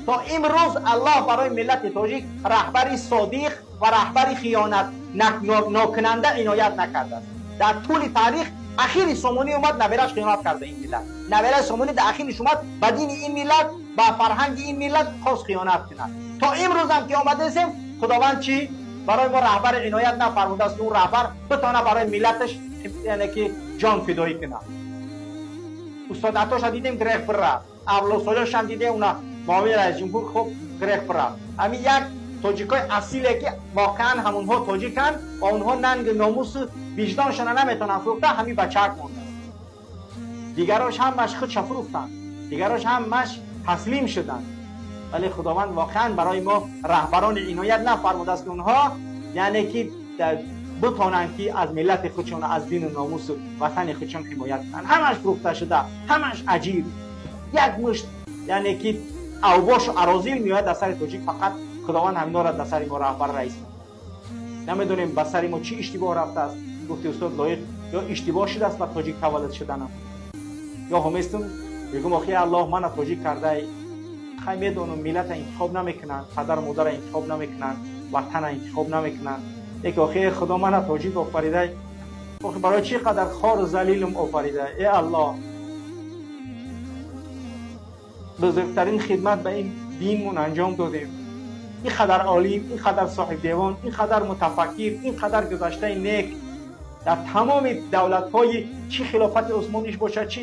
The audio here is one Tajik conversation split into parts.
То имрӯз Аллоҳ барои миллати тоҷик раҳбари содиқ ва раҳбари хиёнат нокунанда иноят накардааст. Дар тӯли таърих ахири Сомонӣ омад, набераш хиёнат карда ин миллат. Набераи Сомонӣ дар ахириш омад, ба дини ин миллат, ба фарҳанги ин миллат хост хиёнат кунад. То имрӯзам ки омадаистем, Худованд чӣ барои мо раҳбари иноят нафармудааст, ки он раҳбар битавонад барои миллаташ, яъне ки ҷон фидоӣ кунад. Устод Атоша дидем, грех бира, Авлосоёшам дидем, уна муовини раисҷумҳур, хуб, грех бира. Ҳамин як тоҷикои асиле, ки воқеан ҳамонҳо тоҷиканд ва онҳо нанги номусу виҷдоншона наметавонанд фурӯхта, ҳамин бачаак мондааст. Дигарош ҳамаш худша фурӯхтанд, дигарош ҳамаш таслим шуданд. Вале Худованд воқеан барои мо раҳбарони иноят нафармудааст, ки онҳо, яъне ки, битонанд, ки аз миллати худшон, аз дину номусу ватани худшон ҳимоят кунанд. Ҳамаш фурӯхта шуда, ҳамаш аҷиб, як мушт, яъне ки, авбошу арозил меояд дар сари тоҷик. Фақат Худованд ҳаминора дар сари мо раҳбар, раис. Намедонем, ба сари мо чӣ иштибоҳ рафтааст. Гуфти устод Лоиқ, ё иштибоҳ шудааст ба тоҷик таваллуд шуданам, ё ҳоместум мегум: охи Аллоҳ, мана тоҷик кардай. Хай, медонам, миллата интихоб намекунанд, падару модара интихоб намекунанд, ватана интихоб намекунанд. Леки охи, Худо, мана тоҷик офаридай, охи барои чӣ қадар хору залилум офаридай, э Аллоҳ? Бузургтарин хидмат ба ин динмон анҷом додем. Ин қадар олим, ин қадар соҳибдевон, ин қадар мутафаккир, ин қадар гузаштаи нек дар тамоми давлатҳои, чӣ хилофати Усмониш бошад, чӣ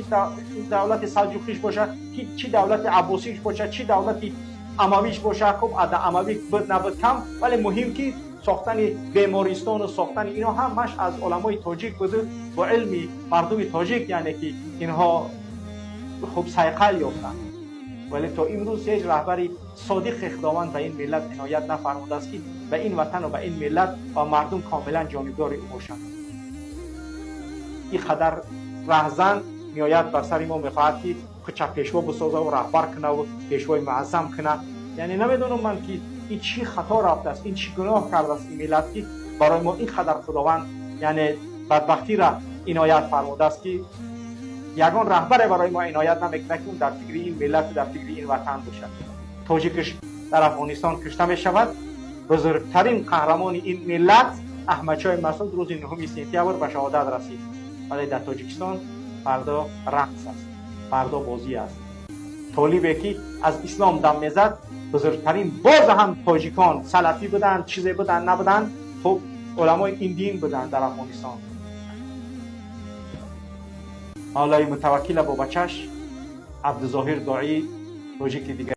давлати Салҷуқиш бошад, чӣ давлати Аббосиш бошад, чӣ давлати Амавиш бошад. Хуб, Амавӣ буд, набуд, кам, вале муҳим ки сохтани бемористону сохтани ино ҳамаш аз оламои тоҷик буду бо илми мардуми тоҷик, яъне ки, инҳо хуб сайқал ёфтанд. Вале то имрӯз ҳеҷ раҳбари содиқи Худованд ба ин миллат иноят нафармудааст, ки ба ин ватану ба ин миллат ва мардум комилан ҷонибдори ӯ бошанд. Ин қадар раҳзан меояд бар сари мо, мехоҳад, ки худша пешво бисозаву раҳбар кунаву пешвои муаззам кунад. Яъне намедонам ман, ки ин чӣ хато рафтааст, ин чӣ гуноҳ кардааст ин миллат, ки барои мо ин қадар Худованд, яъне, бадбахтиро иноят фармудааст, ки ягон раҳбаре барои мо иноят намекунад, ки он дар фикри ин миллату дар фикри ин ватан бошад. Тоҷикиш дар Афғонистон кушта мешавад. Бузургтарин қаҳрамони ин миллат Аҳмадшоҳи Масуд рӯзи 9 сентябр ба шаҳодат расид, вале дар Тоҷикистон фардо рақс аст, фардо бозӣ аст. Толибе, ки аз ислом дам мезад, бузургтарин, боз ҳам тоҷикон салафӣ буданд, чизе буданд, набуданд, хуб, уламои ин дин буданд дар Афғонистон. Мавлаи Мутаваккила бо бачаш Абдузоҳир, доӣ тоҷики дигар.